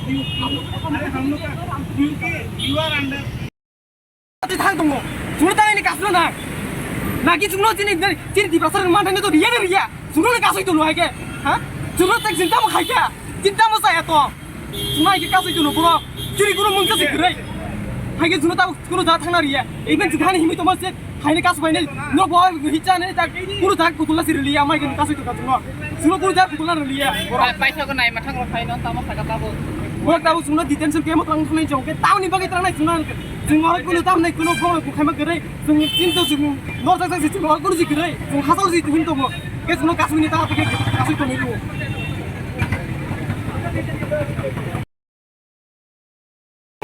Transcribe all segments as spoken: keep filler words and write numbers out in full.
Ati thang tongo. Chwngno tangni kasno na. Naki chwngno chini, chini Tiprasa rok manthani to riya na riya. Chwngno ni kasoi tono hai khe. Ha? Chwngno tak chinta mo khai khe. Chinta mo saya to. Chwngno hai khe kasoi tono bro. Chini kuno mungsa se kwrwi. Hai khe chwngno tabuk kuno ja thangna riya. Even chwngno himi tongma se. Haini kasu bai nai, no bo hicha nai tak, kunu tak kutula si riliya, mai kini kasu tu kasu no. Suno kunu tak kutula riliya. Bai, bai sa ko nai mathang ro khai no, tamo saka tabo. Bo tabo suno detention ke mo tang sunai jong ke, tamo ni bagi tang nai suno. Sung mo kunu tam nai, kunu bo ku khai ma gere, sung chin to sung, no tak tak si sung mo kunu si gere, sung hasal si hin to mo. Ke suno kasu ni ta ke kasu to ni lu.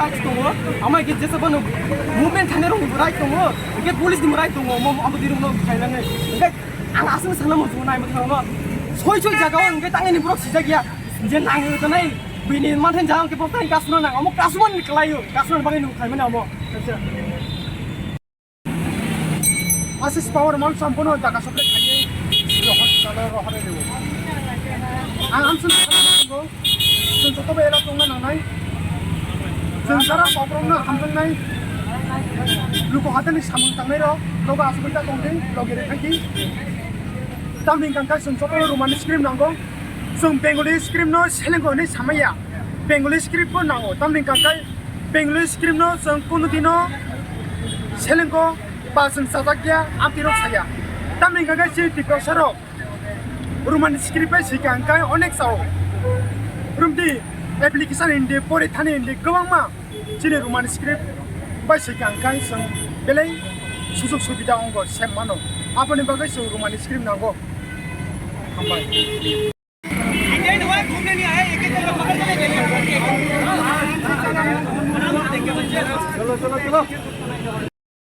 Right tongo, ama ke jesa bano movement khainai rokni right tongo, hingke police ni right tongo, mo abo dirok no khainani. Hingke ang aswk sana mo jugo nai mo thangno. Soi soi jaga o hingke tangni borok sijak ya, je nang tanai bini manthan jaga hingke borok tangni kasuna nang, amo kasumani kalaio, kasumani bagwi nung khaimani amo. Asis power mount sampono jaga sople khaiye rohor chalo rohor lewo. Ang amsun tongo, chwng joto bai era tongna nangnai. Chwng jara kokrokno hamjaknai. Luku hatani samung tangnai rok, logo asugwi ta tongdi, logi rekhaidi. Tamni hingka khe chwng joto Roman script nango. Chwng Bengali script no selengko hinwi samaya. Bengali script bo nango. Tamni hingka khe Bengali script no chwng kunu dino selengko ba chwng chajak ya, amtwi rok saya. Tamni hingka khe chini Tiprasa rok Roman script bai swikha hingka onek chao. Romdi application hindi, porithani hindi kwbangma chini Roman script bai swikha hingka chwng belai sujog subida ongo sem mano. Aboni bagwi chwng Roman script nango. Hambai.